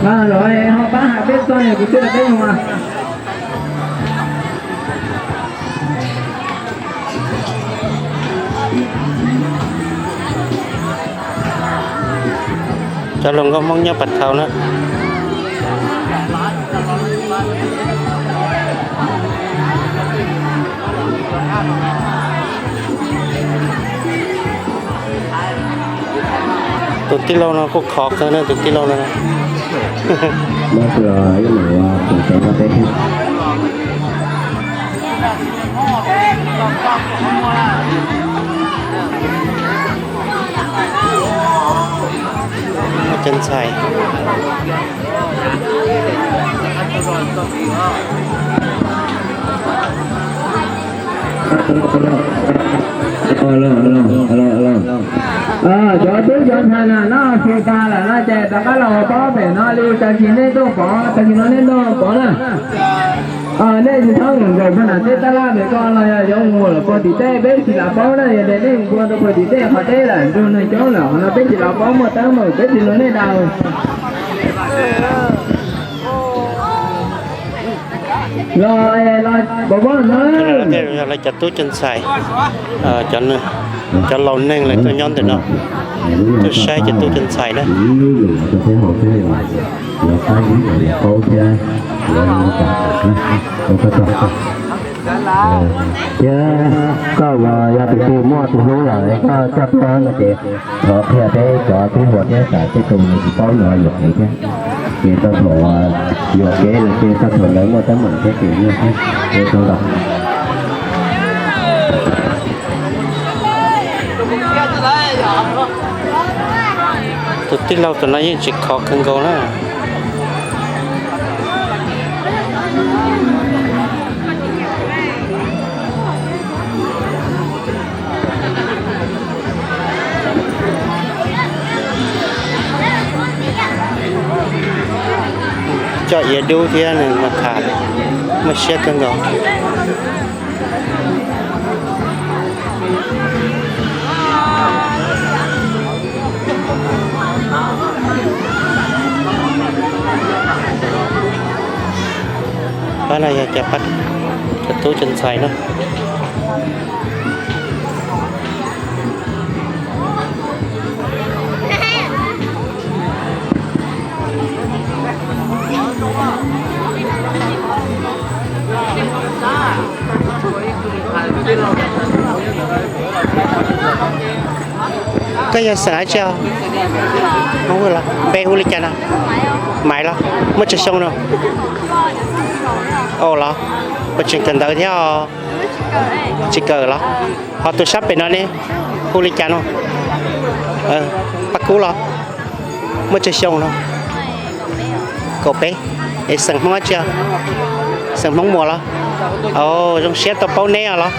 Los ho pab hais peb txog kuv twb hais peb mus. Cov hluas nkauj Hmoob nyob Pas Thau na. Tus tij laug no kuj khov kawg na, tus tij laug no. Cov ntxhais. Cov tub cov ntxhais na no xyov tas lawm no ces rov qab los paub pem no li, tag kis nej tuaj pov, tag kis no nej tuaj pov na. Nej tsis txhob nkaum nkaus pag nam teb tab laj pem ko los yog yuav mus lawm puag tim tej, peb tsis lam paub na, yog tias nej mus puag rau puag tim tej qhov teb lawm nrug neeg coob lawm qhov no peb tsis lam paub, muaj teeb meem peb tsis hluas nej daws. Los, los pov pov no. Cov tub cov ntxhais, cov laus neeg lawv tuaj nyob ntawm no, tuaj saib cov tub cov ntxhais na. Thiab koj uas yog tus twg muaj tus hlub lawm koj coj tuaj no ces thov qhia peb cov tub hluas thiab tsam tej tus nws tsis paub no yuam kev thiab. Ces txog thaum yuam kev lawm ces txog thaum lawv muaj teeb meem thiab ces nyiaj thiab. Ces tau los. Tus tij laug tus no yeej tsis khov kawg nkaus na. Coj iav dub thiab nws mas tham muaj siab kawg nkaus. Pab no yog cov, cov tub cov ntxhais na. Koj yog xeem dab tsi? Npe hu li cas no? Maiv los? Muaj tsawg xyoo no? Au los, puas tseem kawm ntawv thiab? Tsis kawm los? Ho tus sab pem no ne, hu li cas no? Paj Kub los? Muaj tsawg xyoo no? Kaum peb. Es xeem Hmoob dab tsi? Xeem Hmoob Muas los? Au, zoo siab tau paub neb os los.